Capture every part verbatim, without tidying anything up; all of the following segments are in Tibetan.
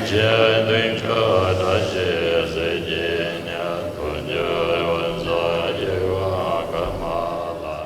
ཞེས་མདུན་ཕྱོགས་བཀྲ་ཤིས་གཟི་བརྗིད་ཉག་ཏུ་གྱུར་པ་ས་ཡི་བ་ཀ་མ་ལ།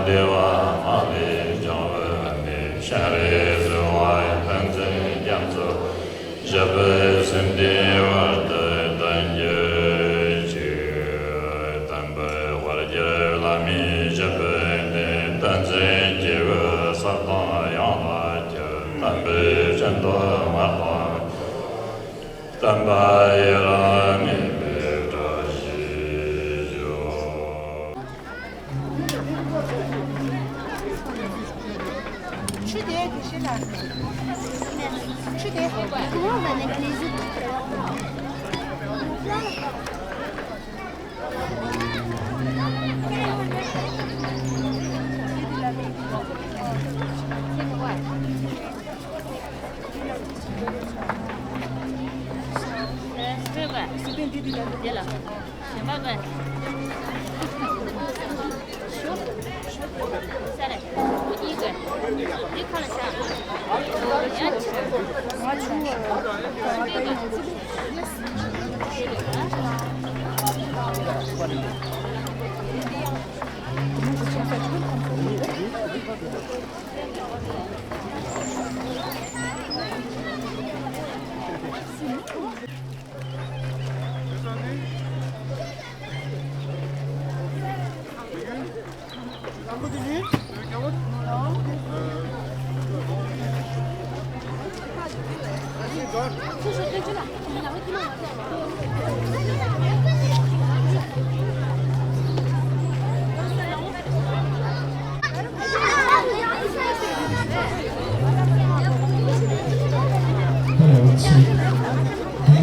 བདེ་བ་མ་ལུས་སྦྱང་བའི་གནས། སྤྱན་རས་གཟིགས་དབང་བསྟན་འཛིན་རྒྱ་མཚོ། ཞབས་པད་སྲིད་མཐའི་བར་དུ་བརྟན་གྱུར་ཅིག། བསྟན་པའི་དཔལ་གྱུར་བླ་མའི་ཞབས་པད་བརྟན། བསྟན་འཛིན་སྐྱེས་བུ་ཟབ་དང་ཡངས་ལ་གྱུར། བསྟན་པའི་སྤྱན་སྟོབས་མངའ་ཐང་། བསྟན་པ་ཡུན་རིང་གནས་པའི་བཀྲ་ཤིས་ཤོག། ཆུ་དེ་དེ་ཤེས་ལ། ཆུ་དེ་གང་ལ་ནས་ཀ་ནས་བཟོས། དོན་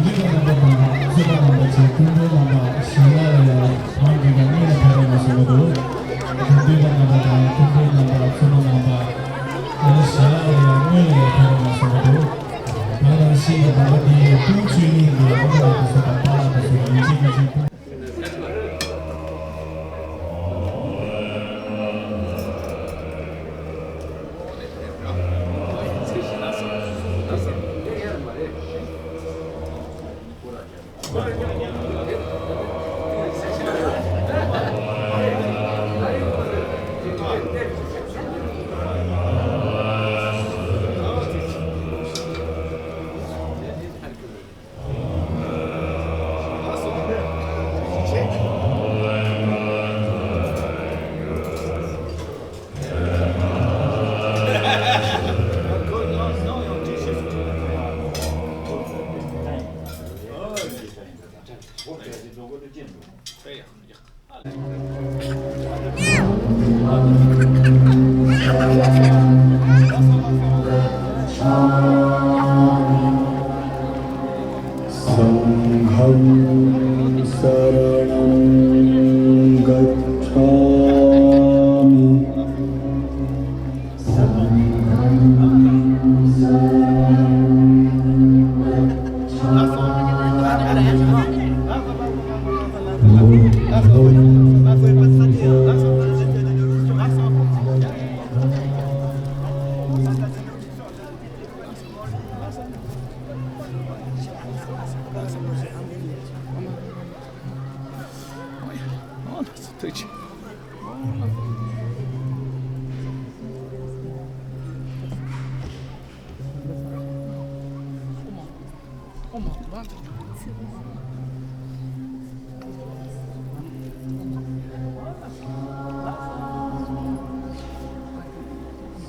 འདུས་པ་རྣམ་པ་དང་གཙོས་པ་རྣམ་པ་ཚོས་སྐུ་མགྲོན་རྣམ་པ་ཞལ་ལག་ལ་ཡང་ཐང་འདི་དང་སྔོན་ལ་ཕེབས་རོགས་གནང་ཟེར་བ་འདུག་དོན་འདུས་པ་རྣམ་པ་དང་སྐུ་མགྲོན་རྣམ་པ་གཙོས་པ་རྣམ་པ་ཨ་ནི་ཞལ་ལག་ལ་ཡང་སྔོན་ལ་ཡང་ཕེབས་རོགས་གནང་ཟེར་བ་འདུག་ད་ནང་བཞིན་གྱི་ནང་པ་འདི་ཡི་སྐུ་མཆོད་ཡིན་འདི་ཨ་མ་ལགས་དེ་ཚོ་དང་པཱ་ལགས་དེ་ཚོ་ཡིན་གཅིག་མིན་གཅིག गच्छामि। सङ्घं शरणं गच्छामि।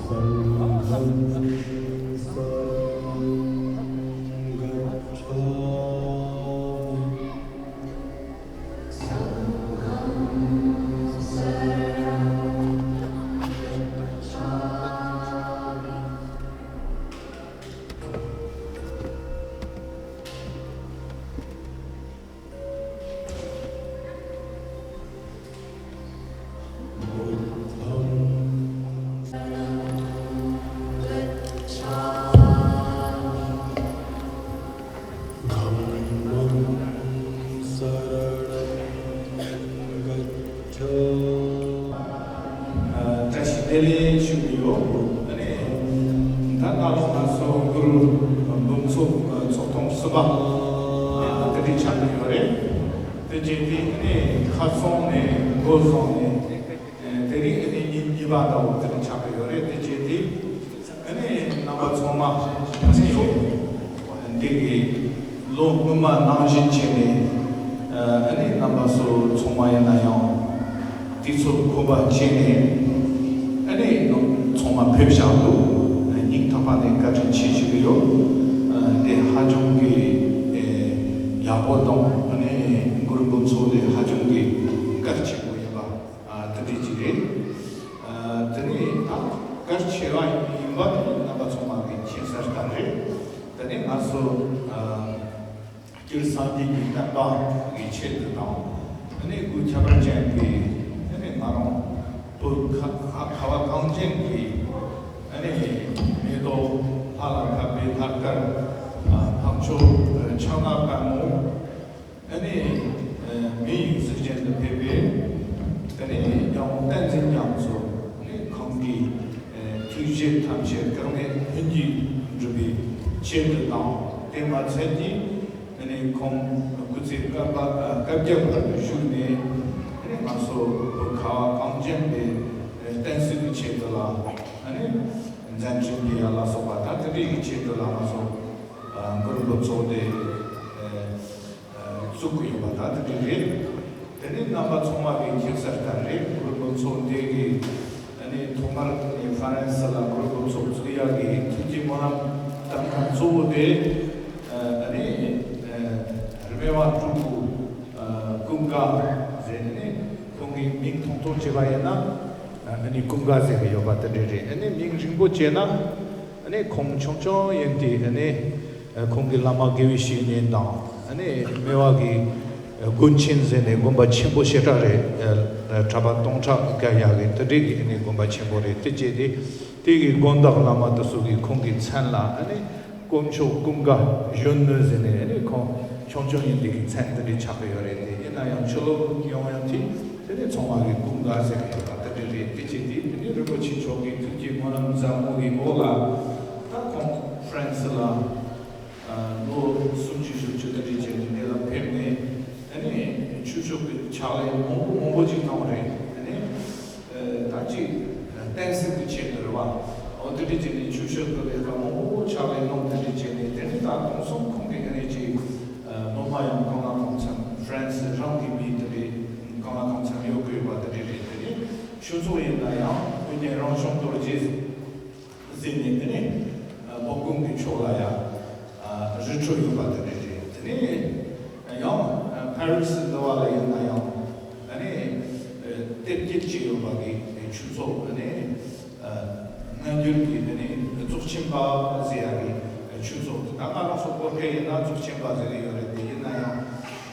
सङ्घं शरणं गच्छामि। बुद्धं शरणं བཀྲ་ཤིས་བདེ་ལེགས་ཞུ་གི་ཡོད། ཨ་ནི་ད་ང་ཚོ་ང་ཚོ་གུ་རུ་འབུམ་ཚོགས་ཚོགས་ཐོག་གསུམ་པ་དེ་འདྲའི་ཆགས་ཀྱི་ཡོད་རེད། དེ་རྗེས་དེ་ཨ་ནི་ཁ་སང་ནས་འགོ་བཟུང་ནས་དེ་རིང་ཨ་ནི་ཉིན་ པ་འདྲ་བོ་དེ་འདྲ་ཆགས་ཀྱི་ཡོད་རེད། དེ་བྱས་ཏེ་ཨ་ནི་རྣམ་པ་ཚང་མ་ཨ་ནི་འདི་གི་ལོ་སྔོན་མ་ནང་བཞིན་བྱས་ནས་ཨ་ནི་རྣམ་པ་ཚོ་ཚང་མ་ཡིན་ན་ཡང་དུས་ཚོད་ཁོམ་པ་བྱས་ནས་ཨ་ནི་ཚང་མ་ཕེབས་བཞག་འདུག་སྙིང་ཐག་པ་ནས་བཀའ་དྲིན་ཆེ་ཞུ་གི་ཡོད། དེ་ཧ་ཅང་གི་ཡག་པོ་དང་ཨ་ནི་གུ་རུ་མགོན་ཚོགས་དེ་ཧ་ཅང་གི་གལ་ཆེན་པོ་ཡིན་པ་དེ་འདྲ་ཅིག་རེད། དེ་ནས་ད་གལ་ཆེ་བ་ཡིན་པ་དེ་རྣམ་པ་ཚང་མ་གི་མཁྱེན་གསལ་ལྟར་རེད། དེ་ནས་ང་ཚོ་སྤྱིར་སངས་རྒྱས་ཀྱི་བསྟན་པ་གི་ཆེད་དུ་དང་། དེ་ནས་སྐུ་ཁྱད་པར་ཅན་གྱི་དེ་ནས་ང་རང་བོད་ཁ་ཁ་བ་གངས་ཅན་གྱི་དེ་ནས་མེ་ཏོག་ལྷ་ལ་ཕབ་པའི་ལྷ་དཀར་འཕགས་མཆོག་ཕྱག་ན་པདྨོ། ཨ་ནི་མི་ཡི་གཟུགས་ཅན་དུ་ཕེབས་པའི་ཨ་ནི་ཡང་བསྟན་འཛིན་རྒྱ་མཚོ་ཨ་ནི་ཁོང་གི་ཐུགས་བཞེད་ཐམས་ཅད་དཀར་མེ་ལྷུན་གྱིས་འགྲུབ་པའི་ཆེད་དུ་དང་། དེ་མ་ཚད་ཀྱི་ཨ་ནི་ཁོང་སྐུ་ཚེ་བསྐལ་པ་བསྐལ་བརྒྱའི་བར་དུ་བཞུགས་ནས་ཨ་ནི་ང་ཚོ་བོད་ཁ་བ་གངས་ཅན་པའི་བསྟན་སྲིད་ཀྱི་ཆེད་དུ་ལ་ཨ་ནི་མཛད་འཕྲིན་འདི་ཡ་ལ་སོགས་པ་ད་དེ་འདྲའི་ཆེད་དུ་ལ་ང་ཚོ་གུ་རུ་མགོན་ཚོགས་དེ། བཙུགས་ཀྱི་ཡོད་པ་ད་དེ་འདྲ་རེད། དེ་ནས་རྣམ་པ་ཚང་མ་གི་མཁྱེན་གསལ་ལྟར་རེད། གུ་རུ་མགོན་ཚོགས་འདི་གི་ཨ་ནི་ཐོག་མར་ཨ་ནི་ཧྥ་རན་སི་ལ་གུ་རུ་མགོན་ཚོགས་བཙུགས་ཡག་གི་ཐུགས་ཀྱི་སྨོན་ལམ་བཏབ་མཁན་གཙོ་བོ་དེ་ཨ་ནི་རི་མེ་བ་སྤྲུལ་སྐུ་ཀུན་དགའ་ཟེར་ནས་ཁོང་གི་མིང་ཐུང་ཐུང་བྱས་པ་ཡིན་ན་ཨ་ནི་ཀུན་དགའ་ཟེར་གི་ཡོད་པ་དེ་འདྲ་རེད། ཨ་ནི་མིང་རིང་པོ་བྱས་ན། ཨ་ནི་ཁོང་ཆུང་ཆུང་ཡིན་དུས་ཨ་ནི་ཁོང་གི་བླ་མ་དགེ་བའི་བཤེས་གཉེན་དང་ཨ་ནི་སྨེ་བ་གི་དགོན་ཆེན་ཟེར་ནས་དགོན་པ་ཆེན་པོ་ཞེ་དྲག་རེད། གྲྭ་པ་སྟོང་ཕྲག་བརྒལ་ཡག་གི་དེ་འདྲའི་གི་ཨ་ནི་དགོན་པ་ཆེན་པོ་རེད། དེ་བྱས་ཏེ་དེ་གི་དགོན་བདག་བླ་མ་དེ་ཚོ་གིས་ཁོང་གི་མཚན་ལ་ཨ་ནི་དཀོན་མཆོག་ཀུན་དགའ་གཞོན་ནུ་ཟེར་ནས་ཨ་ནི་ཁོང་ཆུང་ཆུང་ཡིན་དུས་ཀྱི་མཚན་དེ་འདྲའི་ཆགས་ཀྱི་ཡོད་རེད། དེ་ཡིན་ན་ཡང་ཕྱི་ལོགས་ཡོང་ཡང་དེ། དེ་ནས་ཚང་མ་གི་ཀུན་དགའ་ཟེར་གི་ཡོད་པ་དེ་འདྲ་རེད། དེ་བྱས་ཏེ་དེ་ནས་རིན་པོ་ཆེ་མཆོག་གི་ཐུགས་ཀྱི་སྨོན་ལམ་བཟང་མོ་གི་འོག་ལ་ད་ཁོང་ཧྥ་རན་སི་ལ་ལོ་སུམ་ཅུ་བཞི་བཅུ་དེ་འདྲ་བྱས་ནས་འདི་ལ་ཕེབས་ནས་དེ་ནས་ཆོས་ཕྱོགས་ཀྱི་ཕྱག་ལས་མང་པོ་མང་པོ་ཅིག་གནང་རེད། དེ་ནས་ད་ཅིག་བསྟན་སྲིད་ཀྱི་ཆེད་དུ་རེད་བ། འོ་དེ་འདྲ་བྱས་ནས་ཆོས་ཕྱོགས་ཀྱི་ལས་ཀ་མང་པོ་ཕྱག་ལས་གནང་དེ་འདྲ་བྱས་ནས་དེ་ནས་ད་དེང་སང་ཁོང་གི་དེ་ནས་ཅིག་སློབ་མ་ཡང་གང་ལ་གང་འཚམ་ཧྥ་རན་སི་རང་གི་མི་དེ་རེད། གང་ལ་གང་འཚམ་ཡོད་དགོས་པ་དེ་འདྲ་རེད། དེ་ནས་ཆོས་ཚོགས་ཡིན་ན་ཡང་དཔེ་རྙིང་རང་བྱུང་རྡོ་རྗེ་ཟེར་ནས་དེ་ནས་འབོ་དགོན་གྱི་ཕྱོགས་ལ་ཡང་རི་ཁྲོད་ཡོད་པ་དེ་འདྲ་རེད། དེ་ནས་ཡང་ཕ་རི་སི་འདི་བ་ལ་ཡིན་ན་ཡང་ཨ་ནི་གཏེར་སྐྱེས་ཀྱི་ཡོད་པ་གི་ཆོས་ཚོགས་ཨ་ནི། སྔ་འགྱུར་གྱི་དེ་ནས་རྫོགས་ཆེན་པ་ཟེར་ཡ་གི་ཆོས་ཚོགས་ད་ང་རང་ཚོ་བོད་སྐད་ཡིན་ན་རྫོགས་ཆེན་པ་ཟེར་གི་ཡོད་རེད། དེ་ཡིན་ན་ཡང་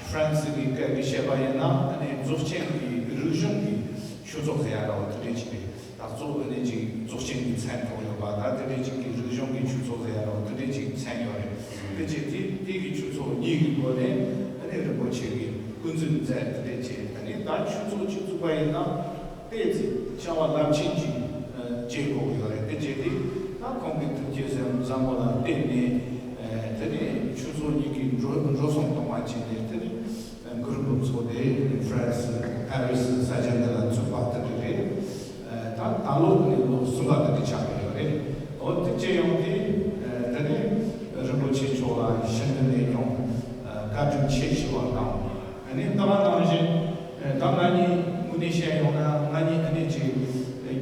ཧྥ་རན་སི་གི་སྐད་ཀྱི་བཤད་པ་ཡིན་ན་ཨ་ནི་རྫོགས་ཆེན་གྱི་རིག་གཞུང་གི་ཆོས་ཚོགས་ཟེར་ཡ་འདྲ་བོ་དེ་འདྲས་ཅིག་རེད། ད་གཙོ་བོ་ཨ་ནི་ཅིག་རྫོགས་ཆེན་གྱི་མཚན་ཐོགས་ཡོད་པ་ད་དེ་འདྲས་ཅིག་གི་རིག་གཞུང་གི་ཆོས་ཚོགས་ཟེར་ཡ་འདྲ་བོ་དེ་འདྲས་ཅིག་མཚན་ཡོད་རེད། དེ་བྱས་དེ་དེ་གི་ཆོས་ཚོགས་གཉིས་ཀྱི་སྒོ་ནས་ཨ་ནི་རིན་པོ་ཆེ་གི་སྐུ་མཛད་མཛད་དེ་འདྲས་བྱས་ཨ་ནི་ད་ཆོས་ཚོགས་གཅིག་བཙུགས་པ་ཡིན་ན། ཏོག་ཙམ་བྱ་བ་རླབས་ཆེན་ཅིག་བྱེད་དགོས་ཀྱི་ཡོད་རེད། དེ་བྱས་ཏེ་ད་ཁོང་གི་ཐུགས་བསྐྱེད་བཟང་བཟང་པོ་ལ་བརྟེན་ནས་དེ་ནས་ཆོས་ཚོགས་གཉིས་ཀྱི་འགྲོ་འགྲོ་སོང་གཏོང་བ་བྱས་ནས་དེ་ནས་གུ་རུ་མགོན་ཚོགས་དེ་ཧྥ་རན་སི་ཕ་རི་སི་ས་ཆ་འདི་ལ་བཙུགས་པ་དེ་འདྲ་རེད། ད་ད་ལོ་ནས་ལོ་གསུམ་པ་དེ་འདྲ་ཆགས་ཀྱི་ཡོད་རེད། འོ་དེ་བྱས་ཡོང་དུས་དེ་ནས་རིན་པོ་ཆེ་མཆོག་ལ་ཞུ་འདོད་ནས་ཡང་བཀའ་དྲིན་ཆེ་ཞུ་བ་དང་། ཨ་ནི་ལྟ་བ་ནང་བཞིན་ད་ང་གཉིས་དངོས་གནས་བཤད་ཡོང་ན་ང་གཉིས་ཨ་ནི་ཅིག་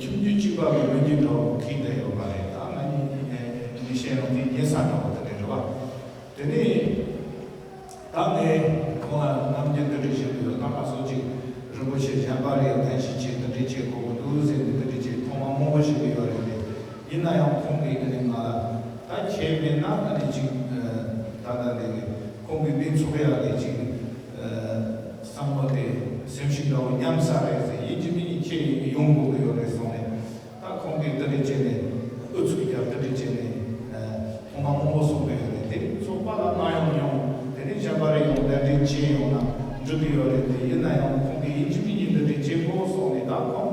ཁྱིམ་རྒྱུད་གཅིག་པ་གི་མི་རྒྱུད་འདྲ་བོ་གིས་བསྡད་ཡོད་པ་རེད། ད་ང་གཉིས་དངོས་གནས་བཤད་ཡོང་དུས་ཉེ་ས་འདྲ་བོ་དེ་འདྲ་རེད་བ། དེ་ནས་ད་ངས་ཁོང་ལ་རྣམ་འགྱུར་འདི་འདྲ་ཞུ་གི་ཡོད། ད་ང་ཚོ་ཅིག་རིན་པོ་ཆེ་གཞན་པ་རེད། གདན་ཞུ་བྱེད་འདི་འདྲ་བྱེད་དགོས་ཀྱི་འདུག་ཟེར་ནས་འདི་འདྲ་ཅིག་ཐོག་མ་མང་པོ་ཞུ་གི་ཡོད་རེད། དེ་ཡིན་ན་ཡང་ཁོང་གིས་ཨ་ནི་ང་ལ་ད་ཁྱེད་མེད་ན་ཨ་ནི་ཅིག་ད་ལྟ་འདི་གི་ཁོང་གི་མི་ཚོགས་ཡག་གི་ཅིག་བསམ་བློ་དེ་སེམས་ཤུགས་འདྲ་བོ་ཉམས་ས་རེད་ཟེར། ཡིན་གཅིག་མིན་གཅིག་ཁྱེད་ཡོང་དགོས་ཀྱི་ཡོད་རེད་གསུངས་ནས། ད་ཁོང་གིས་འདི་འདྲ་བྱས་ནས་ཨུ་ཚུགས་རྒྱབ་འདི་འདྲ་བྱས་ནས་ཐོག་མ་མང་པོ་གསུངས་པ་ཡོད་རེད། དེ་ཚོགས་པ་ལ་ང་ཡང་ཡོང་། དེ་ནས་གཞན་པ་རེ་ཡོང་གདན་འདྲེན་བྱས་ཡོང་ན་འགྲིག་གི་ཡོད་རེད། དེ་ཡིན་ན་ཡང་ཁོང་གིས་ཡིན་གཅིག་མིན་གཅིག་འདི་འདྲ་བྱེད་དགོས་གསུངས་ནས། ད་ཁོང་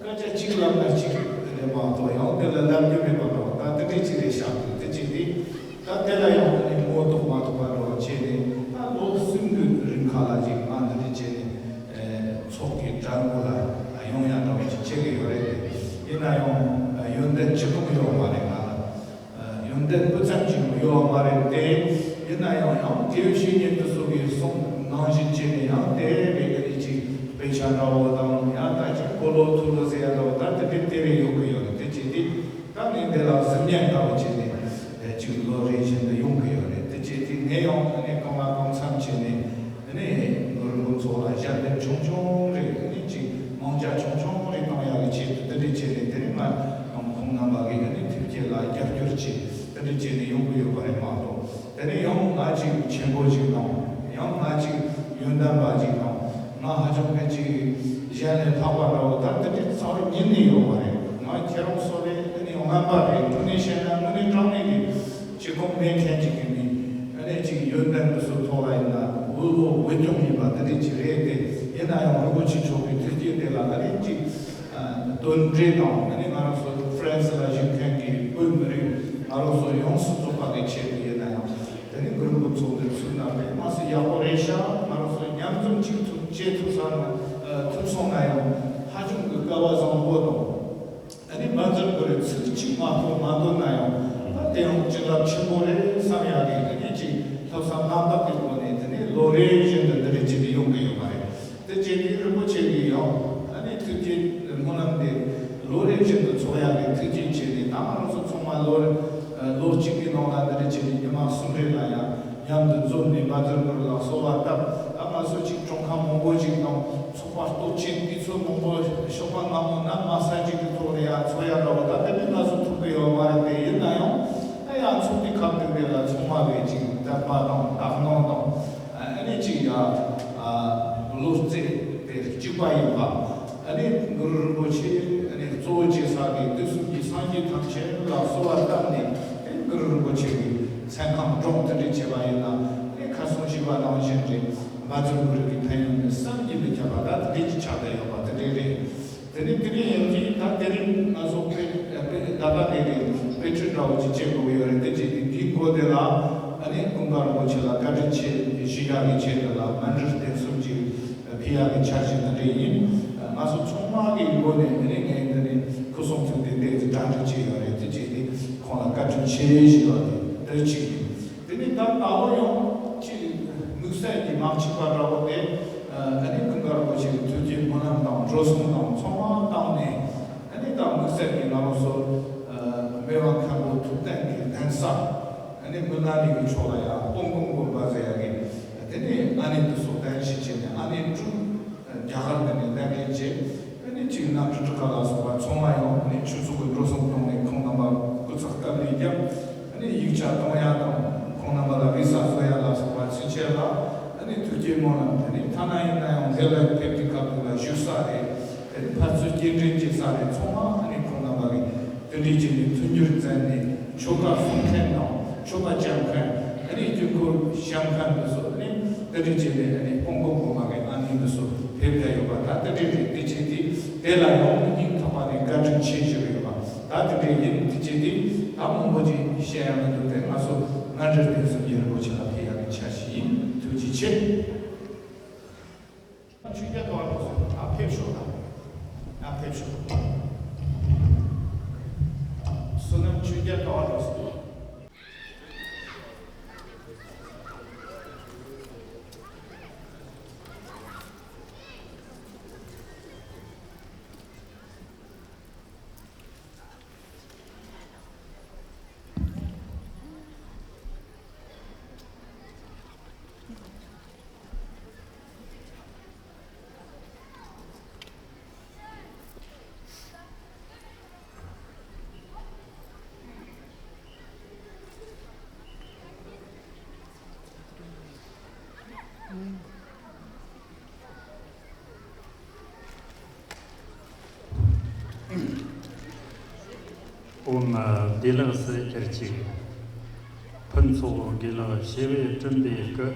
སྐད་ཆ་གཅིག་ལབ་ན་གཅིག་རེད་མ་གཏོགས་ཡང་དེ་ལ་ལབ་རྒྱུ་མེད་པ་འདྲ་བོ་ད་དེ་འདྲ་ཅིག་རེད་ཤག་དེ་བྱས་ཏེ་ད་དེ་ལ་ཡང་ངོ་ཐོག་མ་ཐོག་པ་འདྲ་བོ་བྱས་ནས་ད་ལོ་གསུམ་གྱི་རིང་ཁ་ལ་ཅིག་ང་འདི་འདྲ་བྱས་ནས་ཚོགས་ཀྱི་གྲལ་མགོ་ལ་ཡོང་ཡ་འདྲ་བོ་ཅིག་བྱེད་ཀྱི་ཡོད་རེད། ཡང་ཡོན་ཏན་ཅི་གང་ཡོད་མ་རེད། ང་ལ་ཡོན་ཏན་སྤུ་ཙམ་ཅིག་ཡོད་མ་རེད་དེ། ཡིན་ན་ཡང་ཡང་དེའི་བཤེས་གཉེན་དེ་ཚོ་གིས་གསུངས་ནང་བཞིན་བྱས་ནས་ཡང་དེ་རེ་ག་རེ་ཅིག་དཔེ་ཆ་འདྲ་བོ་དང་ཡང་ད་ཅིག་གོ་ལོ་ཐུ་ལོ་ཟེར་ཡ་འདྲ་བོ་ད་དེ་འདྲའི་དེ་རེ་ཡོད་གི་ཡོད་རེད། དེ་བྱས་ཏེ་ད་ངས་འདི་ལ་གཟིགས་ཉན་ལྟ་བུ་བྱས་ནས་ཅིག་ལོ་རེ་བཞིན་དུ་ཡོང་གི་ཡོད་རེད། དེ་བྱས་ཏེ་ངས་ཡང་ཨ་ནི་གང་ལ་གང་འཚམ་བྱས་ནས། ཨ་ནི་གུ་རུ་མགོན་ཚོ་ལ་ཞབས་འདེགས་ཆུང་ཆུང་རེ་ཨ་ནི་ཅིག་དམག་རྒྱག་ཆུང་ཆུང་རེ་བཏང་ཡག་གི་ཆེད་དུ་དེ་འདྲས་བྱས་ནས་དེ་ནས་ང་ཁོང་རྣམ་པ་གི་ཨ་ནི་ཐུགས་བསྐྱེད་ལ་རྒྱབ་སྐྱོར་བྱས་དེ་འདྲས་བྱས་ནས་ཡོང་གི་ཡོད་པ་རེད་མ་གཏོགས། དེ་ནས་ཡང་ང་ཅིག་ཆེན་པོ་ཅིག་དང་ཡང་ང་ཅིག་ཡོན་ཏན་པ་ཅིག་དང་ང་ཧ་ཅང་གི་ཅིག་གཞན་ལས་ལྷག་པ་འདྲ་བོ་ད་དེ་འདྲས་རྩ་བ་ཉིད་ནས་ཡོད་པ་རེད། ང་ཁྱེད་རང་ཚོ་ལས་ཨ་ནི་ངན་པ་རེད། དངོས་གནས་བཤད་ན་དངོས་གནས་དྲང་གནས་ཀྱི་ཅིག་ཁོང་མེད་མཁན་ཅིག་གི་མི། ཨ་ནི་ཅིག་ཡོན་ཏན་དེ་ཚོ་ཐོག་ལ་ཡིན་ན་འོས་འོས་འོས་སྐྱོང་ཡིན་པ་དེ་འདྲ་ཅིག་རེད་དེ། ཡིན་ན་ཡང་རིན་པོ་ཆེ་མཆོག་གི་ཐུགས་བསྐྱེད་དེ་ལ་ཨ་ནི་ཅིག་དོན་འབྲས་དང་ཨ་ནི་ང་རང་ཚོ་ཧྥ་རན་སི་ལ་བཞུགས་མཁན་གྱི་བོད་མི་རིགས་ང་རང་ཚོ་ཡོངས་སུ་རྫོགས་པ་གི་ཆེད་དུ་ཡིན་ན་ཡང་དེ་ནི་གུ་རུ་མགོན་ཚོགས་འདུ་ཚུགས་ན་དཔེ་མ་སྲིད་ཡག་པོ་རེད་ཤག་ང་རང་ཚོ་མཉམ་འཛོམས་ཅིག་ཐུབ་བྱེད་ཐུབ་ས་ན་ཐུབ་སོང་ན་ཡང་ཧ་ཅང་གི་སྐལ་བ་བཟང་པོ་དང་། ཨ་ནི་མ་འཛོམས་དགོས་རེད། ཚིག་གཅིག་མ་གཏོགས་མ་འདོན་ན་ཡང་ད་དེ་ཡང་བྱིན་རླབས་ཆེན་པོ་རེད་བསམ་ཡག་གི་དེ་ནས་ཅིག་ལྷག་བསམ་རྣམ་དག་གི་སྒོ་ནས་དེ་ནས་ལོ་རེ་བཞིན་དུ་འདི་འདྲ་བྱས་ཏེ་ཡོང་གི་ཡོད་མ་རེད། དེ་བྱས་ཏེ་རིན་པོ་ཆེ་གིས་ཡང་ཨ་ནི་ཐུགས་བསྐྱེད་སྨོན་ལམ་དེ་ལོ་རེ་བཞིན་དུ་ཚོགས་ཡག་གི་ཐུགས་བསྐྱེད་བྱས་ནས་ད་ང་རང་ཚོ་ཚང་མ་ལོ་རེ་ལོ་གཅིག་གི་ནང་ལ་འདི་འདྲ་བྱས་ནས་ཉི་མ་གསུམ་རེ་ལ་ཡང་མཉམ་དུ་འཛོམས་ནས་བཛྲ་གུ་རུ་ལ་གསོལ་བ་བཏབ། ད་ང་ཚོ་ཅིག་གྲོང་ཁྱེར་མང་པོ་ཅིག་དང་། ཚོགས་པ་སྟོབས་ཆེན་དུས་ཚོད་མང་པོ་ཞོགས་པ་སྔ་མོ་ན་མ་ས་གཅིག་གི་ཐོག་ནས་ཡང་ཚོགས་ཡ་འདྲ་བོ་ད་དེ་འདྲ་ང་ཚོ་ཐུབ་ཀྱི་ཡོད་མ་རེད་དེ། ཡིན་ན་ཡང་ད་ཡང་ཚོགས་དུས་སྐབས་དེ་འདྲ་ལ་ཚང་མ་གིས་ཅིག་དད་པ་དང་དག་སྣང་དང་ཨ་ནི་ཅིག་ཡ་བློ་རྩེ་དེ་གཅིག་པ་ཡིན་པ། ཨ་ནི་གུ་རུ་རིན་པོ་ཆེ་ཨ་ནི་གཙོ་བོ་བྱས་ས་གི་དུས་གསུམ་གྱི་སངས་རྒྱས་ཐམས་ཅད་ལ་གསོལ་བ་བཏབ་ནས་དེ་གུ་རུ་རིན་པོ་ཆེ་གི་མཚན་གང་དྲུང་དེ་འདྲ་བྱས་པ་ཡིན་ན་ཨ་ནི་ཁ་སང་ཞུས་པ་ནང་བཞིན་རེད། བཛྲ་གུ་རུ་གི་ཕན་ཡོན་ནི་བསམ་གྱིས་མི་ཁྱབ་པ་ད་དེ་འདྲ་ཅིག་ཆགས་བསྡད་ཡོད་པ་དེ་འདྲ་རེད། དེ་ནི་དེ་འདྲ་ཡིན་དུས་ད་དེ་རིང་ང་ཚོ་དཔེ་དཔེ་ད་ལྟ་དེ་རིང་དཔེ་ཁྲིད་འདྲ་བོ་ཅིག་བྱེད་དགོས་ཀྱི་ཡོད་རེད། དེ་བྱས་ཏེ་འདིའི་མགོ་དེ་ལ་ཨ་ནི་ཀུན་དགའ་རིན་པོ་ཆེ་ལ་བཀའ་དྲིན་ཆེ་ཞུ་ཡག་གི་ཆེད་དུ་ལ་མཎྜལ་རྟེན་གསུམ་ཅིག་ཕུལ་ཡག་གི་འཆར་གཞི་དེ་འདྲ་ཡིན། ང་ཚོ་ཚང་མ་གི་མགོ་ནས་ཨ་ནི་ངས་འདི་ནས་སྐུ་གསུང་ཐུགས་རྟེན་དེ་གྲ་སྒྲིག་བྱས་ཡོད་རེད། དེ་བྱས་ཏེ་ཁོང་ལ་བཀའ་དྲིན་ཆེ་ཞུ་ཡག་དེ་འདྲ་ཅིག་ཡིན། དེ་ནས་ད་ད་ལོ་ཡང་ཅིག་དམིགས་བསལ་གྱི་མང་ཆེ་བ་འདྲ་བོ་དེ་ཨ་ནི་ཀུན་དགའ་རིན་པོ་ཆེ་གི་ཐུགས་ཀྱི་སྨོན་ལམ་དང་འགྲོ་སོང་དང་ཚང་མ་བཏང་ནས་ཨ་ནི་ད་དམིགས་བསལ་གྱི་ང་རང་ཚོ་སྨེ་བ་མཁན་པོ་ཐུབ་བསྟན་གྱི་གདན་ས་ཨ་ནི་མི་ལ་ནི་གི་ཕྱོགས་ལ་ཡང་སྤོང་སྐོང་དགོན་པ་ཟེར་ཡ་གི་དེ་ནས་ཨ་ནི་འདི་ཚོ་གདན་ཞུ་བྱས་ནས་ཨ་ནི་དྲུག་རྒྱ་གར་འདི་ནས་གདན་འདྲེན་བྱས། ཨ་ནི་གཅིག་གནམ་གྲུ་གྲུ་ཁ་ལ་སོགས་པ་ཚང་མ་ཡང་ཨ་ནི་ཆོས་ཚོགས་ཀྱི་འགྲོ་སོང་བཏང་ནས་ཁོང་རྣམ་པ་སྐུ་ཚེགས་སྐར་མའི་རྒྱབ་ཨ་ནི་ཡིག་ཆ་གཏོང་ཡ་དང་ཁོང་རྣམ་པ་ལ་རེ་ས་བཟོ་ཡ་ལ་སོགས་པ་ཚུན་ཆད་ལ་ཨ་ནི་ཐུགས་བསྐྱེད་སྨོན་ལམ་དེ་ནི་ཐ་ན་ཡིན་ན་ཡང་འདི་ལ་ཕེབས་དུས་སྐབས་དེ་ལ་བཞུགས་ས་རེད། དེ་ནི་ཕར་ཚུར་སྐྱེལ་འདྲེན་བྱེད་ས་རེད། ཚང་མ་ཨ་ནི་ཁོང་རྣམ་པ་གི་དེ་འདྲའི་བྱས་ནས་མཐུན་འགྱུར་མཛད་ནས་ཆོ་ག་གསུང་མཁན་དང་ཆོ་ག་རྐྱབ་མཁན་ཨ་ནི་དཀྱིལ་འཁོར་བཤམས་མཁན་འདི་ཚོ་ཨ་ནི་དེ་འདྲའི་བྱས་ནས་ཨ་ནི་སྤོང་སྐོང་སྒོ་མ་གི་ཨ་ནི་འདི་ཚོ་ཕེབས་བསྡད་ཡོད་པ་ད་དེ་འདྲའི་རེད། དེ་བྱས་ཏེ་དེ་ལ་ཡང་སྙིང་ཐག་པ་ནས་བཀའ་དྲིན་ཆེ་ཞུ་གི་ཡོད་པ་ད་དེ་འདྲའི་ཡིན། དེ་བྱས་ཏེ་ད་མང་པོ་ཅིག་བཤད་ཡ་མི་འདུག་དེ་ང་ཚོ་མཎྜལ་རྟེན་གསུམ་གྱི་རིན་པོ་ཆེ་ལ་ཕུལ་ཡ་གི་འཆར་གཞི་ཡིན། ཐུགས་རྗེ་ཆེ། ཆོས་རྒྱལ་ག་བ་འགྲོ་སོང་། ཨ་ཕེབས་ཤོག་ད། ཨ་ཕེབས་ཤོག་བསོད་ནམས་ཆོས་རྒྱལ་ག་བ་འགྲོ་སོང་། ཨོཾ་བདེ་ལེགས་སུ་གྱུར་ཅིག་ཕུན་ཚོགས་དགེ་ལེགས་ཞི་བའི་སྤྲིན་པའི་སྐུ།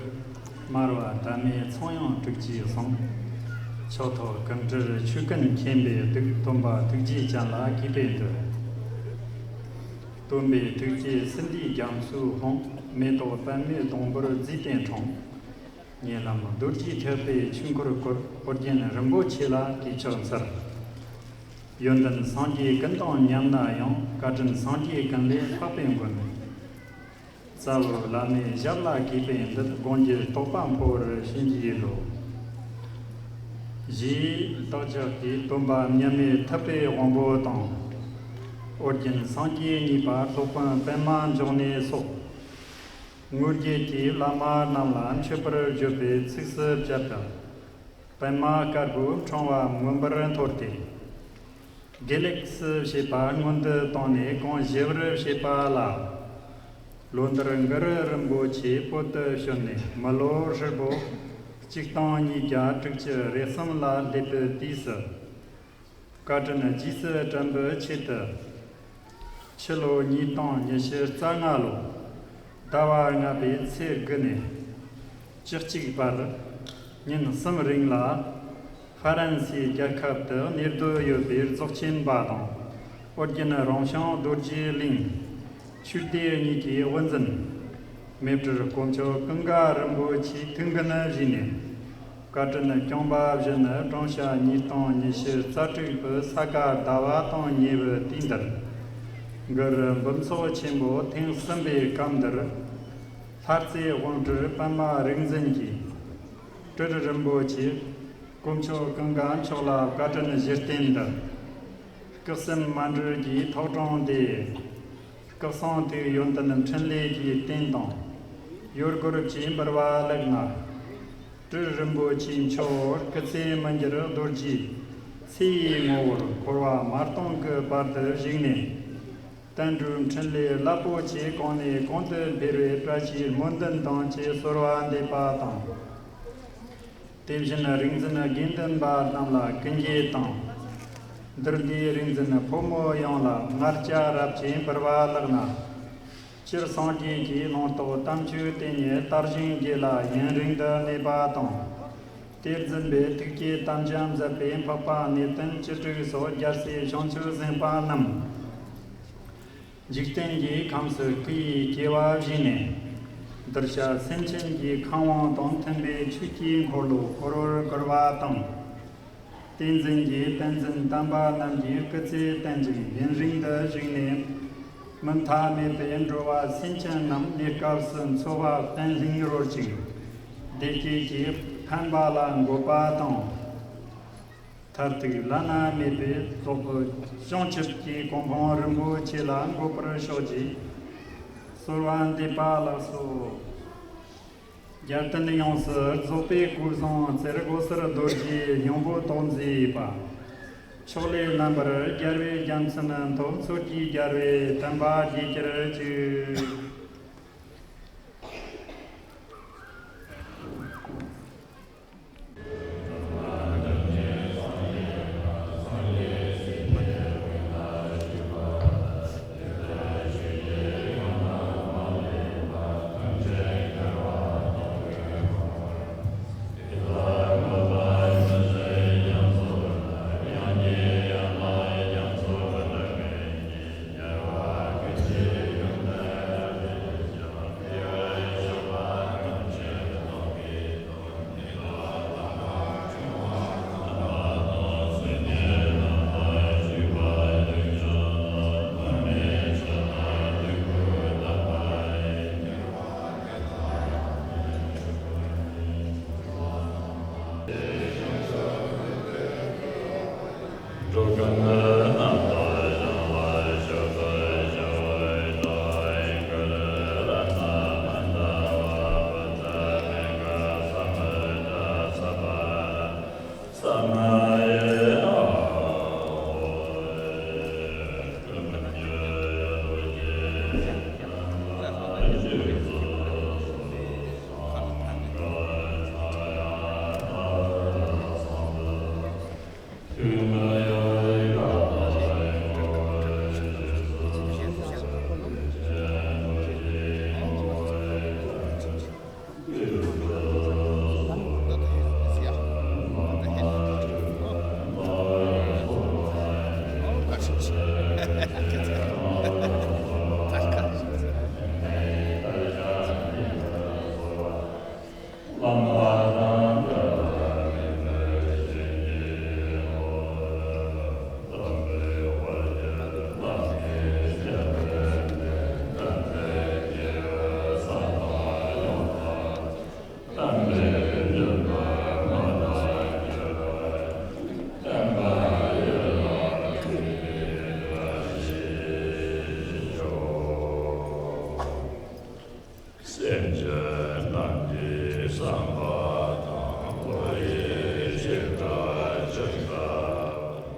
སྨྲ་བ་དད་མེད་ཚངས་དབྱངས་དྲུག་ཅུའི་གསུང་། ཕྱག་ཐོག་སྐུ་འབྲུར་ཆོས་ཀུན་མཁྱེན་པའི་གདུགས། སྟོན་པ་ཐུགས་རྗེ་ཅན་ལ་གུས་པས་འདུད། སྟོན་པའི་ཐུགས་བསྐྱེད་སིནྡྷུའི་རྒྱ་མཚོའི་དབང་། མེ་ཏོག་པདྨའི་སྡོང་པོར་བརྫིས་པའི་འཕྲེང་། ཉེ་ལམ་རྡོ་རྗེ་ཐེག་པའི་ཆོས་འཁོར་བསྐོར། ཨོ་རྒྱན་རིན་པོ་ཆེ་ལ་གུས་ཕྱག་འཚལ། ཡོན་ཏན་སངས་རྒྱས་ཀུན་དང་མཉམ་ན་ཡང་། བཀའ་དྲིན་སངས་རྒྱས་ཀུན་ལས་ལྷག་པའི་མགོན། རྩ་བའི་བླ་མའི་ཞབས་ལ་གུས་པས་འདུད། དགོངས་ཀྱི་རྟོགས་པ་འཕོ་བར་བྱིན་གྱིས་རློབས། ཞེས་བདག་ཅག་གི་སྟོན་པ་མཉམ་མེད་ཐུབ་པའི་དབང་པོ་དང་། ཨོ་རྒྱན་སངས་རྒྱས་གཉིས་པ་སློབ་དཔོན་པདྨ་འབྱུང་གནས་སོགས། དངོས་བརྒྱད་ཀྱི་བླ་མ་རྣམས་ལ་མཆོད་པར་བརྗོད་པའི་ཚིགས་སུ་བཅད་པ། པདྨ་དཀར་པོའི་འཕྲེང་བ་མངོན་པར་མཐོར་ཏེ། དགེ་ལེགས་སུ་བྱེད་པ་སྔོན་དུ་བཏང་ནས་གང་ཞི་བར་བྱེད་པ་ལ། ལོ་ཟླར་གུ་རུ་རིན་པོ་ཆེ་བོད་དུ་བྱོན་ནས། མི་ལོ་ཧྲིལ་པོ་གཅིག་སྟོང་ཉིས་བརྒྱ་དྲུག་ཅུ་རེ་གསུམ་ལ་སླེབས་པའི་དུས་སུ། བཀའ་དྲིན་རྗེས་སུ་དྲན་པའི་ཆེད་དུ། ཕྱི་ལོ་ཉིས་སྟོང་ཉི་ཤུ་རྩ་ལྔ་ལོ། ཟླ་བ་ལྔ་པའི་ཚེས་དགུ་ནས་བཅུ་གཅིག་བར་ཉིན་གསུམ་རིང་ལ། ཧྥ་རན་སིའི་རྒྱལ་ཁབ་ཏུ་གནས་སྡོད་ཡོད་པའི་རྫོགས་ཆེན་པ་དང་། ཨོ་རྒྱན་རང་བྱུང་རྡོ་རྗེ་གླིང་ཆོས་སྡེ་གཉིས་ཀྱི་དབུ་འཛིན། མེ་སྤྲེལ་དཀོན་མཆོག་ཀུན་དགའ་རིན་པོ་ཆེའི་ཐུགས་འགན་བཞེས་ནས། བཀའ་དྲིན་སྐྱོང་བ་བཞིན་ནི་བགྲང་བྱ་ཉིས་སྟོང་ཉི་ཤུ་རྩ་དྲུག་པའི་ས་ག་ཟླ་བ་དང་ཉེ་བའི་དུས་འདིར། གུ་རུ་འབུམ་ཚོགས་ཆེན་པོ་ཐེངས་གསུམ་པའི་སྐབས་འདིར། ལྷ་རྩེ་དབང་གྲུབ་པདྨ་རིག་འཛིན་གྱིས། སྤྲུལ་རིན་པོ་ཆེ་དཀོན་མཆོག་ཀུན་དགའ་མཆོག་ལ་བཀའ་དྲིན་བཞེས་རྟེན་འདི། སྐུ་སྲིན་མཎྜལ་གྱི་ཐོག་དྲངས་ཏེ། སྐུ་གསུང་ཐུགས་ཡོན་ཏན་འཕྲིན་ལས་ཀྱི་རྟེན་དང་། ཡོལ་གོར་གྱིས་འབུལ་བ་ལེགས་ན། སྤྲུལ་རིན་པོ་ཆེ་མཆོག་སྐུ་ཚེ་མི་འགྱུར་རྡོ་རྗེའི་ཚེ་ཡི་ངོ་བོར་འཁོར་བ་མ་སྟོངས་ཀྱི་བར་དུ་བཞུགས་ནས། བསྟན་འགྲོའི་འཕྲིན་ལས་རླབས་པོ་ཆེ་གོང་ནས་གོང་དུ་འཕེལ་བའི་བཀྲ་ཤིས་སྨོན་འདུན་དང་བཅས་གསོལ་བ་འདེབས་པ་དང་། དེ་བཞིན་རིག་འཛིན་དགེ་འདུན་པ་རྣམས་ལ་ཀུན་དགའ་དང་། འདིར་འདུས་རིག་འཛིན་ཕོ་མོ་ཡོངས་ལ་ང་རྒྱལ་རབ་ཆེན་འབུལ་བ་ལེགས་ན། སྤྱིར་སངས་རྒྱས་ཀྱི་ལུང་རྟོགས་དམ་ཆོས་དེ་ཉིད་དར་ཞིང་རྒྱས་ལ་ཡུན་རིང་དུ་གནས་པ་དང་། དེར་འཛིན་པའི་ཐུགས་བསྐྱེད་དམ་བཅའ་མཛད་པའི་འཕགས་པ་གནས་བརྟན་བཅུ་དྲུག་སོགས་རྒྱལ་སྲས་བྱང་ཆུབ་སེམས་དཔའ་རྣམས། འཇིག་རྟེན་གྱི་ཁམས་སུ་སྐུ་ཡི་སྐྱེ་བ་བཞེས་ནས། གདུལ་བྱ་སེམས་ཅན་གྱི་ཁམས་དབང་དང་མཐུན་པའི་ཆོས་ཀྱི་འཁོར་ལོ་བསྐོར་བར་བསྐུལ་བ་དང་། བསྟན་འཛིན་གྱི་བསྟན་འཛིན་དམ་པ་རྣམས་ཀྱི་སྐུ་ཚེ་བརྟན་ཅིང་ཡུན་རིང་དུ་བཞུགས་ནས། མུ་མཐའ་མེད་པའི་འགྲོ་བ་སེམས་ཅན་རྣམས་གནས་སྐབས་སུ་འཚོ་བ་བརྟན་ལྷིང་རོལ་ཅིང་བདེ་སྐྱིད་ཀྱི་ཕན་པ་ལ་འགོད་པ་དང་། མཐར་ཐུག་བླ་ན་མེད་པའི་རྫོགས་པའི་བྱང་ཆུབ་ཀྱི་གོ་འཕང་རིན་པོ་ཆེ་ལ་འགོད་པར་ཤོག་ཅིག་གསོལ་བ་འདེབས་པ་ལགས་སོ། རྒྱལ་བསྟན་ཡོངས་སུ་རྫོགས་པའི་སྐུ་གསུང་ཐུགས་སྒོ་གསར་རྡོ་རྗེའི་སྙིང་པོ་ཐོག་མཛེས་པ། ཕྱོགས་ལས་རྣམ་པར་རྒྱལ་བའི་རྒྱལ་མཚན་ཐོབ། མཚོ་སྐྱེས་རྒྱལ་བའི་བསྟན་པ་རྒྱས་གྱུར་ཅིག་རྣམས་ཀྱི་བསམ་པ་དང་། ཁོ་ཡི་བྱེ་བྲག་ཅིག་ལ།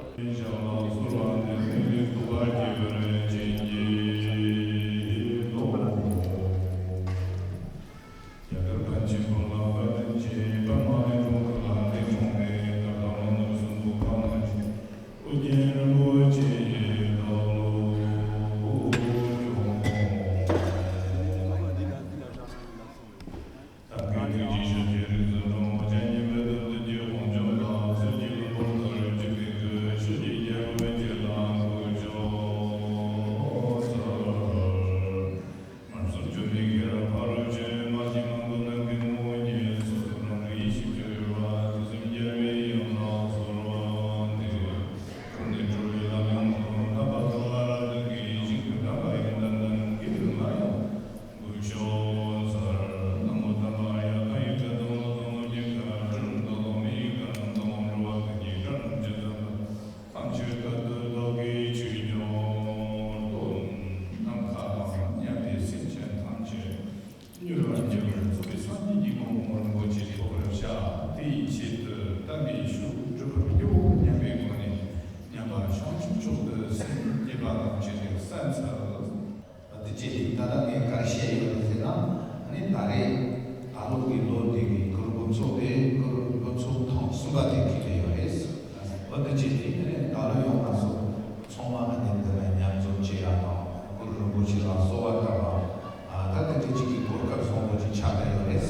མྱུར་བར་འགྱུར་བར་རྫོགས་པའི་སངས་རྒྱས་ཀྱི་གོ་འཕང་རིན་པོ་ཆེ་ཐོབ་པར་བྱ། དེའི་ཆེད་དུ་བསྟན་པའི་ཤུགས་སྒྲུབ་པར་བགྱིའོ་སྙམ་པའི་སྒོ་ནས། མཉམ་པར་བྱང་ཆུབ་མཆོག་ཏུ་སེམས་བསྐྱེད་པ་དང་བཅས་ཏེ་གསན་འཚལ། དེ་བཅས་ཏེ་ད་ལྟ་ངས་ག་རེ་བཤད་ཡོད་རེད་ཟེར་ན། ཨ་ནི་ད་རེས་ད་ལོ་གི་ལོ་འདི་གི་གུ་རུ་འབུམ་ཚོགས་དེ་གུ་རུ་འབུམ་ཚོགས་ཐེངས་གསུམ་པ་དེ་འཁེལ་ཡོད་རེད། འོ་དེ་བཅས་ཏེ་ཨ་ནི་ད་ལོ་ཡང་ང་ཚོ་ཚང་མ་ཨ་ནི་འདི་ལ་མཉམ་འཛོམས་བྱེད་ཡག་དང་། གུ་རུ་རིན་པོ་ཆེ་ལ་གསོལ་བ་བཏབ་པ། ཨ་ད་དེ་འདྲ་ཅིག་གི་གོ་སྐབས་བཟང་པོ་ཅིག་ཆགས་བསྡད་ཡོད་རེད།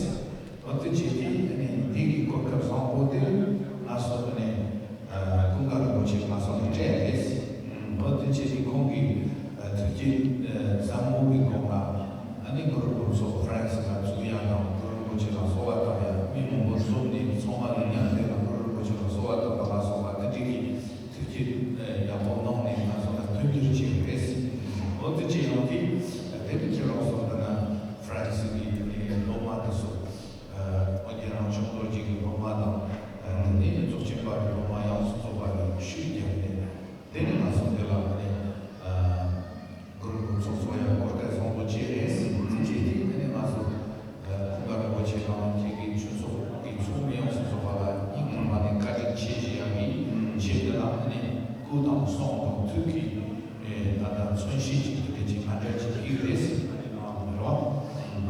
འོ་དེ་བྱས་ཏེ་ཨ་ནི་འདི་གི་གོ་སྐབས་བཟང་པོ་དེར་ང་ཚོ་ཨ་ནི་ཨ་ཀུན་དགའ་རིན་པོ་ཆེ་ང་ཚོ་ལ་སྤྲད་རེད། འོ་དེ་བྱས་ཏེ་ཁོང་གིས་ཨ་ཐུགས་བསྐྱེད་ཨ་ཟབ་མོ་གི་སྒོ་ནས་ཨ་ནི་གུ་རུ་འབུམ་ཚོགས་ཧྥ་རན་སི་ལ་བཙུགས་ཡག་དང་། གུ་རུ་རིན་པོ་ཆེ་ལ་གསོལ་བ་བཏབ་ཡག་མི་མང་པོ་འཛོམས་ནས་ཚང་མ་ལ་མཉམ་དུ་གུ་རུ་རིན་པོ་ཆེ་ལ་གསོལ་བ་བཏབ་པ་ལ་སོགས་པ་དེ་འདྲ་གི་ཐུགས་བསྐྱེད་ཡག་པོ་གནང་ནས་ང་ཚོ་ལ་མཐུན་འགྱུར་བྱས་ཡོད་རེད། འོ་དེ་བྱས་ཡོང་དུས་དེ་ནི་ཁྱེད་རང་ཚོ་ལྟ་ན་ཧྥ་རན་སི་གི་སློབ་མ་དེ་ཚོ། ཨ་ཁྱེད་རང་ཆུང་དུས་ཀྱི་སློབ་མ་དང་། ཨ་དེ་ནས་རྫོགས་ཆེན་པ་གི་སློབ་མ་ཡོངས་སུ་རྫོགས་པ་ལ་ཤུགས་བརྒྱབ་ནས། དེ་ནས་ང་ཚོ་འདི་ལ་ནི་ཨ་གུ་རུ་ཚོགས་གཙོ་ཡང་གོ་སྐབས་བཟང་པོ་བྱས་རེད། དེ་བྱས་ཏེ་དེ་ནས་ང་ཚོ་ཨ་ཀུན་དགའ་རིན་པོ་ཆེ་དང་ཁྱེད་ཀྱི་ཆོས་ཚོགས་ཀྱི་ཚོགས་མི་ཡོངས་སུ་རྫོགས་པ་ལ་སྙིང་ཐག་པ་ནས་བཀའ་དྲིན་ཆེ་ཞུ་ཡག་གི་ཆེད་དུ་ལ་ནི་སྐུ་དང་གསུང་དང་ཐུགས་ཀྱི་ཨེ་ད་ལྟ་མཚོན་བྱེད་ཅིག་དེ་འདྲ་ཅིག་ང་འདྲ་ཅིག་ཡིན་རེད་ཟེར་ནས་ཨ་རོ།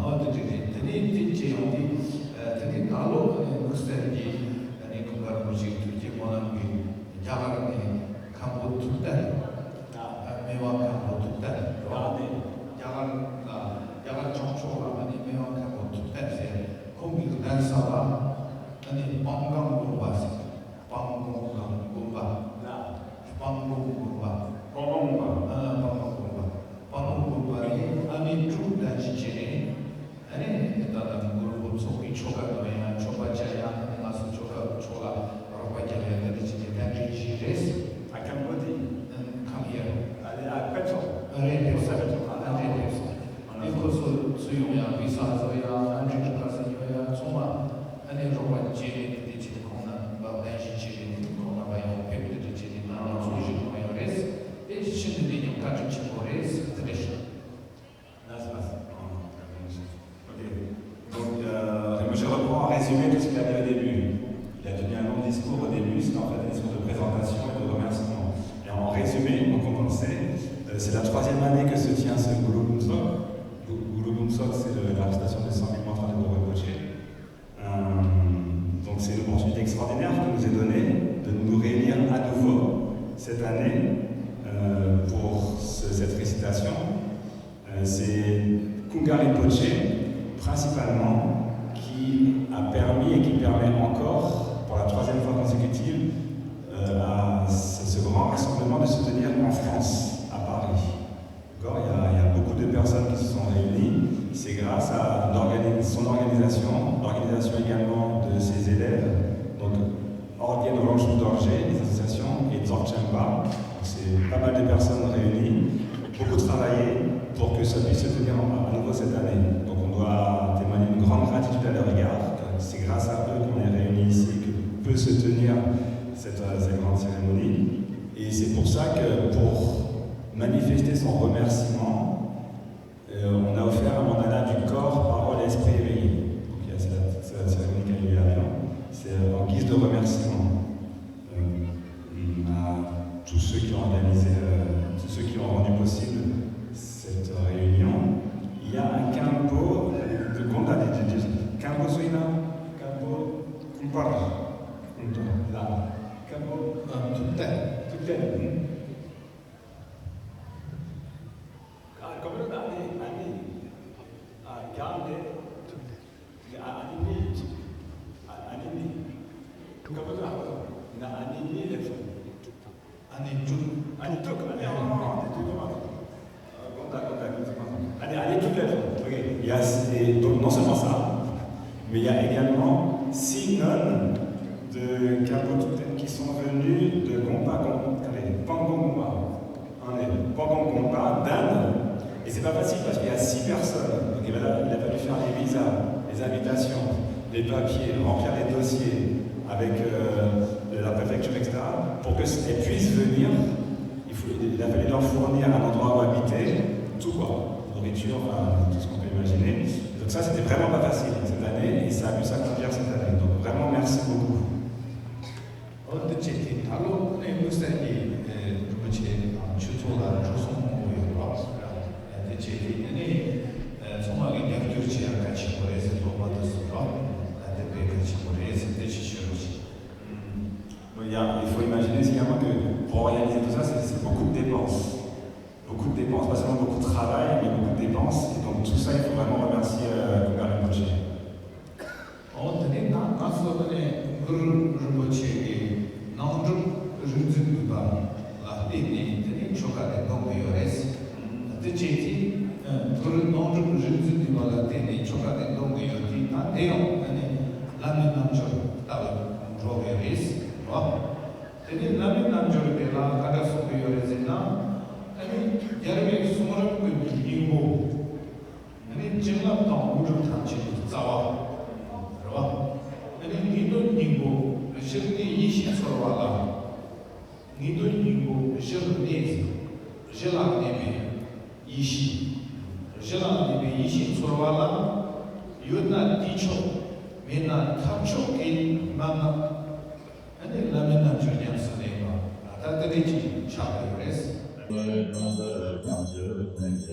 ཨ་དེ་འདྲ་རེད། དེ་ནས་དེ་བྱས་ཡོང་དུས་ཨ་དེ་ནས་ད་ལོ་ནི་དམིགས་བསལ་གྱི་ཨ་ནི་ཀུན་དགའ་རིན་པོ་ཆེའི་ཐུགས་བསྐྱེད་སྨོན་ལམ་གྱིས་རྒྱ་གར་ནས་མཁན་པོ་ཐུབ་བསྟན། ཨ་སྨེ་བ་མཁན་པོ་ཐུབ་བསྟན་རོ། ཨ་ནི་རྒྱ་གར་ལ་རྒྱ་གར་བྱང་ཕྱོགས་ལ་ཨ་ནི་སྨེ་བ་མཁན་པོ་ཐུབ་བསྟན་ཟེར། ཁོང་གི་གདན་ས་ལ་ཨ་ནི་སྤང་སྒང་དགོན་པ་ཟེར། སྤང་སྒང་དགོན་པ། ན། སྤང་སྒང་དགོན་པ། སྤང་སྒང་དགོན་པ། ཨ་སྤང་སྒང་དགོན་པ། སྤང་སྒང་དགོན་པ་ནས་ཨ་ནི་ཀྲུའུ་གདན་ཞུ་བྱས་ནས། ཨ་ནི་ད་ལྟ་གུ་རུ་འབུམ་ཚོགས་ཀྱི་ཆོ་ག་དང་ཡང་མཆོད་པ་བཅའ་ཡང་ཨ་ནི་ང་ཚོ་ཆོ་ག་ཆོག་ལ་རོགས་པ་རྒྱབ་ཡ་དེ་འདྲ་བྱས་ནས་གདན་འདྲེན་བྱས་རེད། ཨ་ཁྱམ་པོ་དེ། ཁམས་ཡར། ཨ་ནི་ཨ་ཕེབས་སོང་། ཨ་རེད་ཕེབས་སོང་། ཨ་རེད་ཕེབས་སོང་། ཨ་ནི་ཁོ་ཚོ་ཚུར་ཡོང་ཡ་བི་ས་བཟོ་ཡ་ཨ་འདྲི་ག་ས་ཡོད་ཡ་ཚང་མ་ཨ་ནི་རོགས་པ་བྱས་ནས་དེ་འདྲ་བྱས་ནས་ཁོང་རྣམས་ལ་གདན་ཞུ་བྱས་ནས་ཁོང་རྣམ་པ་ཡང་ཕེབས་དེ་འདྲ་བྱས་ནས་ང་རང་ཚོ་ཞིག་གནང་ཡོད་རེད། དེ་ཤིན་ཏུ་ནས་ཀྱང་བཀའ་དྲིན་ཆེན་པོ་རེད་ཟེར་དེ་འདྲ་ཞིག Là, ça passe. Ok. Donc, euh, je reprends en résumé tout ce qu'il a dit au début. Il a tenu un long discours au début, c'était en fait un discours de présentation et de remerciement. Et en résumé, en condensé, euh, c'est la troisième année que se tient ce Guru Bumsok. Gu- Guru Bumsok, c'est le- la récitation des cent mille mantras de Guru Rinpoche. Euh, donc c'est une opportunité extraordinaire qui nous est donnée de nous réunir à nouveau cette année euh, pour ce- cette récitation. Euh, c'est Kunga Rinpoche, principalement, qui a permis et qui permet encore, pour la troisième fois consécutive, euh, à ce, ce grand rassemblement de se tenir en France, à Paris. D'accord ? Il y a, il y a beaucoup de personnes qui se sont réunies. C'est grâce à l'organi- son organisation, l'organisation également de ses élèves, donc Orgyen Rangshung Dorje, les associations, et Dzogchenpa. C'est pas mal de personnes réunies, beaucoup travaillé pour que ça puisse se tenir en- à nouveau cette année. Donc on doit témoigner une grande gratitude à leur égard. C'est grâce à eux qu'on est réunis ici, que peut se tenir cette, euh, cette grande cérémonie. Et c'est pour ça que, pour manifester son remerciement, euh, on a offert un mandala du corps, parole et esprit Complètement, oui. Il y a, et donc, non seulement ça, mais il y a également six nonnes de Kabutouten qui sont venues de Gompa Gompa, allez, Pangongompa, hein, les Pangongompa d'Inde. Et c'est pas facile parce qu'il y a six personnes. Donc il a, il a fallu faire les visas, les invitations, les papiers, remplir les dossiers avec euh, la préfecture, et cetera, pour qu'elles puissent venir. Il, faut, il a fallu leur fournir un endroit où habiter, tout quoi, nourriture, enfin, tout ce qu'on peut imaginer. Donc ça, c'était vraiment pas facile cette année et ça a pu s'accomplir cette année. Donc vraiment, merci beaucoup. ཨོ་དེ་བྱས་ཏེ་ད་ལོ་ནས་དམིགས་བསལ་གྱི་རིན་པོ་ཆེ་དང་ཆོས་ཚོགས་ལ་འགྲོ་སོང་གནང་གི་ཡོད་རེད་བ། དེ་བྱས་ཏེ་དེ་ནས་ཚང་མ་གི་རྒྱབ་སྐྱོར་བྱེད་ཡག་གལ་ཆེན་པོ་རེད་ཟེར། སློབ་མ་དེ་ཚོ་ར་དེ་དཔེ་གལ་ཆེན་པོ་རེད་ཟེར། དེ་ཅིག་ཞུ་རོགས་བྱེད། Bon, il y a- il faut imaginer également que pour organiser tout ça, c'est c'est beaucoup de dépenses. Beaucoup de dépenses, pas seulement beaucoup de travail, mais beaucoup de dépenses. Et donc tout ça, il faut vraiment remercier euh, Kunga Rinpoche. ཨོ་དེ་ནས་ད་ང་ཚོ་དེ་ནས་གུ་རུ་རིན་པོ་ཆེ་གི་ནང་སྒྲུབ་རིག་འཛིན་ནུས་པ་ལ་བརྟེན་ནས་དེ་ནས་ཆོ་ག་དེ་འདོན་གི་ཡོད་རེད། དེ་བྱས་ཏེ་གུ་རུ་ནང་སྒྲུབ་རིག་འཛིན་ནུས་པ་ལ་བརྟེན་ནས་ཆོ་ག་དེ་འདོན་གི་ཡོད་དེ། ད་དེ་ཡང་དེ་ནས་བླ་མའི་རྣལ་འབྱོར་ལྟ་བུ་འགྲོ་གི་རེད་བ། དེ་ནས་བླ་མའི་རྣལ་འབྱོར་དེ་ལ་ག་འདྲ་གསུང་གི་ཡོད་རེད་ཟེར་ན། ཨ་ནི་རྒྱལ་བའི་གསུང་རབ་ཀུན་གྱི་སྙིང་པོ། ཨ་ནི་བྱིན་རླབས་དང་དངོས་གྲུབ་ཐམས་ཅད་ཀྱི་རྩ་བ་རེད་བ། ཨ་ནི་ངེས་དོན་སྙིང་པོ་གཞིར་གནས་ཡེ་ཤེས་ཚོལ་བ་ལ། ངེས་དོན་སྙིང་པོ་གཞིར་གནས། གཞི་ལ་གནས་པའི་ཡེ་ཤེས། གཞི་ལ་གནས་པའི་ཡེ་ཤེས་ཚོལ་བ་ལ། ཡོད་ན་དེས་ཆོག་མེད་ན་ཐབས་མཆོག་གི་མན་ངག་ཨ་ནི་བླ་མའི་རྣལ་འབྱོར་ཉམས་སུ་ལེན་པ། ད་ལྟ་དེ་འདྲས་ཅིག་ཆགས་ཀྱི་ཡོད་རེད།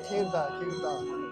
ཁྱེད་དང་ཁྱེད་དང་།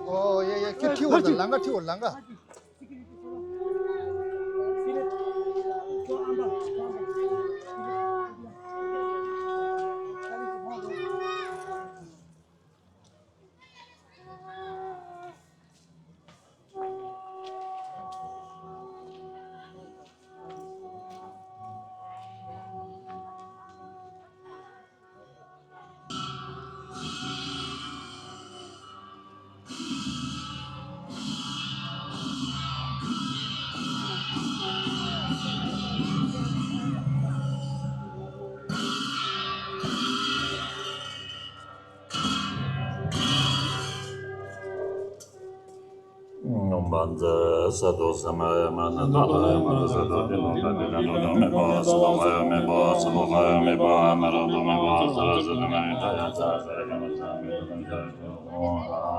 ཨོ་ཡ་ཡ་ཁྱེད་ཁྲིད་འོང་། ལང་ཀ་ཁྲིད་འོང་། ལང་ཀ། མ་འཛད་སད་དོ་སད་མ་ཡ་མ་ན་ད་ལ་ཡ་མ་ན་སད་དོ་ཏི་ནོ་ད་ཏི་ན་ནོ་ནོ་མེ་པ་སི་ལོ་ཁ་ཡ་མེ་པ་སི་ལོ་ཁ་ཡ་མེ་པ་ན་རོ་དོ་མེ་པ་ས་ར་ས་ཏི་ན་རི་ད་ཡ་ཚ་ས་ཡ་ན་ས་མེ་ཏོ་ན་ཡ་ཁྱོ་ཧོ་ཧ།